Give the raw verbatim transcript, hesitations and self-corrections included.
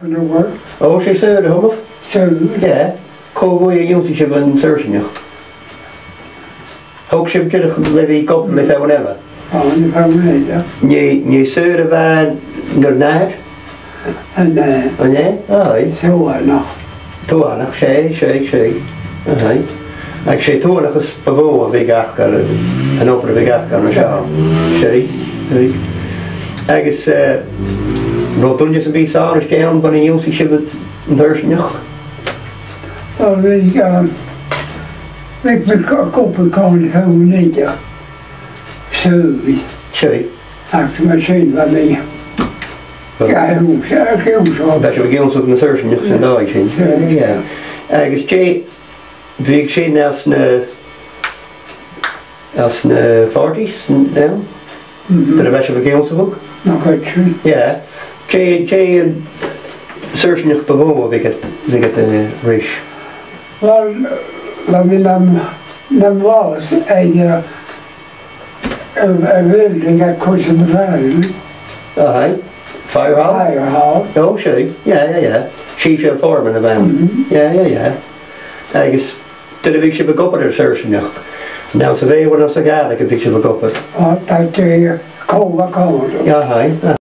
An uair. Ò, 's e saor a th' annaibh? Saor. Yeah. Cò bhuaithe a dh'ionnsaich sibh an saorsainneachd? Thog sibh dìreach le bhith ag obair le feadhainn eile? Ò, le feadhainn eile. An e, an e saor a bha ur n-athair? An e? An e? Aye. Tuathanach. Tuathanach, 's e, 's e, 's e. Aye. Agus 's e tuathanachas bu mhotha a bhiodh aca, an obair a bhiodh aca an seo. 'S e, 's e. Agus, eh, an robh duine sam bith sònraichte ann bhon a dh'ionnsaich sibh an saorsainneachd? Well, bhiodh, um, bhiodh, bhiodh co-, cupla còmhla feadhainn eile. Saor. Saor. Ach mar sin, bha mi. Well, ga ionnsaigh, ga ionnsaigh. Bha sibh ag ionnsachadh na saorsainneachd san dòigh sin. Saor. Yeah. Agus dè, bhiodh sin anns na, anns na forties, no? Mhm. Nuair a bha sibh ag ionnsachadh? Na cuid sin. Yeah. Dè, dè an saorsainneachd bu mhotha a bhiodh agad, bhiodh agad, eh, ris? Well, bha mi nam, nam bhàs aig, eh, a, a bhuilding aig Cois a' Bhàin. Aye. Fire hall? Fire hall. Ò, 's e. Yeah, yeah, yeah. 'S e sin foreman a bh' ann. Mhm. Yeah, yeah, yeah. Agus dè a bhiodh sibh ag obair air saorsainneachd? An anns a' Bheurla no sa Ghàidhlig a bhiodh sibh ag obair? Ò, tha e còmhla còmhla. Yeah, aye.